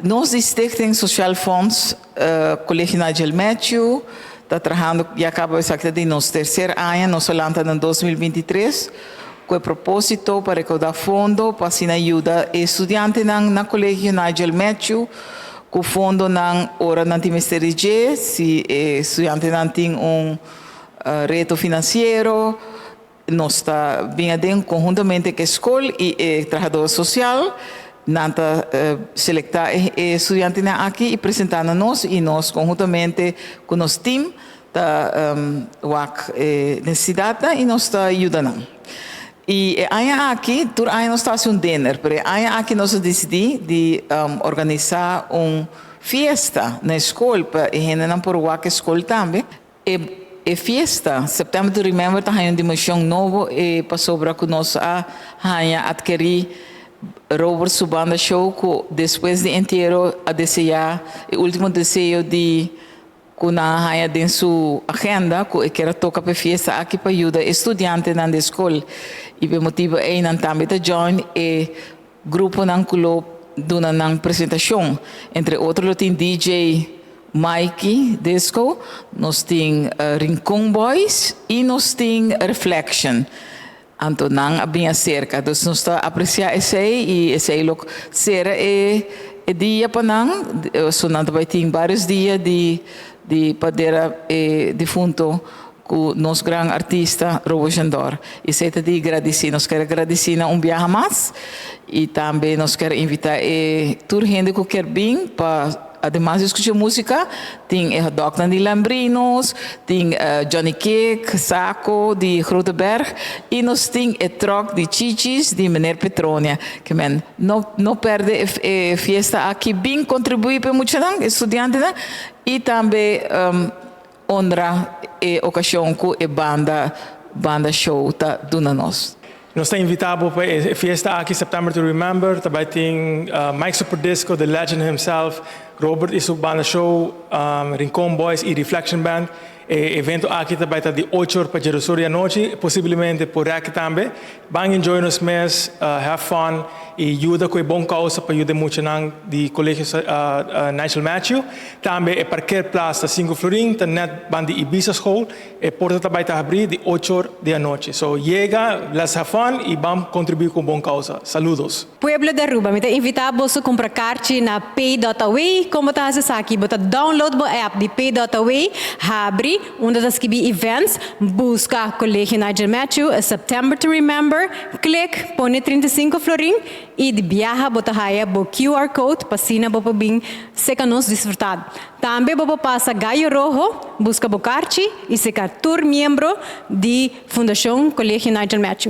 Nos di Stichting Sociaal Fonds Colegio Nigel Matthew ta trahando ya caba, esaki di nos tercer aña. Nos a lanta na 2023 cu e proposito pa recauda fondo pa asina yuda studiantenan na Colegio Nigel Matthew cu fondonan ora nan tin mester, si studiantenan tin un reto financiero. Nos ta bin aden conhuntamente cu e scol y e trahador social. Nan ta selecta e studiantenan aki y presenta na nos, y nos conhuntamente cu nos team ta wak necesidad y nos ta yuda nan. Y e aña aki, tur aña nos ta haci un dinner, pero e aña aki nos a dicidi di organisa un fiesta na scol pa e hendenan por wak scol tambe. E fiesta September to Remember ta un dimension nobo e pasobra cu nos a haya adkeri Robert su banda show, cu despues di entiero a desea, e ultimo deseo di cu nan a haya den su agenda, cu e kier toca pa fiesta aki pa yuda studiantenan di scol, y pa motibo ey nan tambe ta join e gruponan cu lo duna nan presentacion. Entre otro, lo tin DJ Mikey Disco, nos tin Rincon Boys y nos tin Reflection. Anto nan a bin acerca. Dus nos ta aprecia esey y esey lo sera e dia pa nan, so nan bay tin varios dia di pa dera e difunto cu nos gran artista Robo Jandor. Y esey ta di gradici. Nos kier gradici nan un biaha mas y tambe nos kier invita e tur hende cu kier bin pa, ademas di scucha musica, tin e hotdog di Lambrinos, tin Johnny Cake, Saco di Groteberg y nos tin e truck di Chichis di Meneer Petronia. Kiermen, no perde e fiesta aki, bin contribui pa muchanan, studiantenan, y tambe honra e ocasion cu e banda show ta duna nos. Nos ta invita pa e fiesta aki, September to Remember. Tambe tin Mike Super Disco, the legend himself, Robert y su banda show, Rincon Boys y Reflection Band. E evento aki tambe ta di 8 or pa 10 or di anochi, posiblemente por aki tambe. Ban enjoy nos mes, have fun y yuda cu bon causa pa yuda muchanan di Colegio Nigel Matthew. Tambe e parkeerplaats ta 5 florin, ta net banda di Ibiza School. E porta tambe ta habri di 8 or di anochi. So yega, let's have fun y ban contribui cu bon causa. Saludos. Pueblo di Aruba, mi ta invita bo cumpra carchi na pay.away. Con ta aki? Bo ta download e app di pay.away, habri, unda ta skirbi events, busca Colegio Nigel Matthew, a September to Remember, click, pone 35 florin y di biaha bo ta haya bo QR code pa asina bo bin serca nos disfruta. Tambe bo pasa Gallo Rojo, busca bo carchi y serca tur miembro di Fundacion Colegio Nigel Matthew.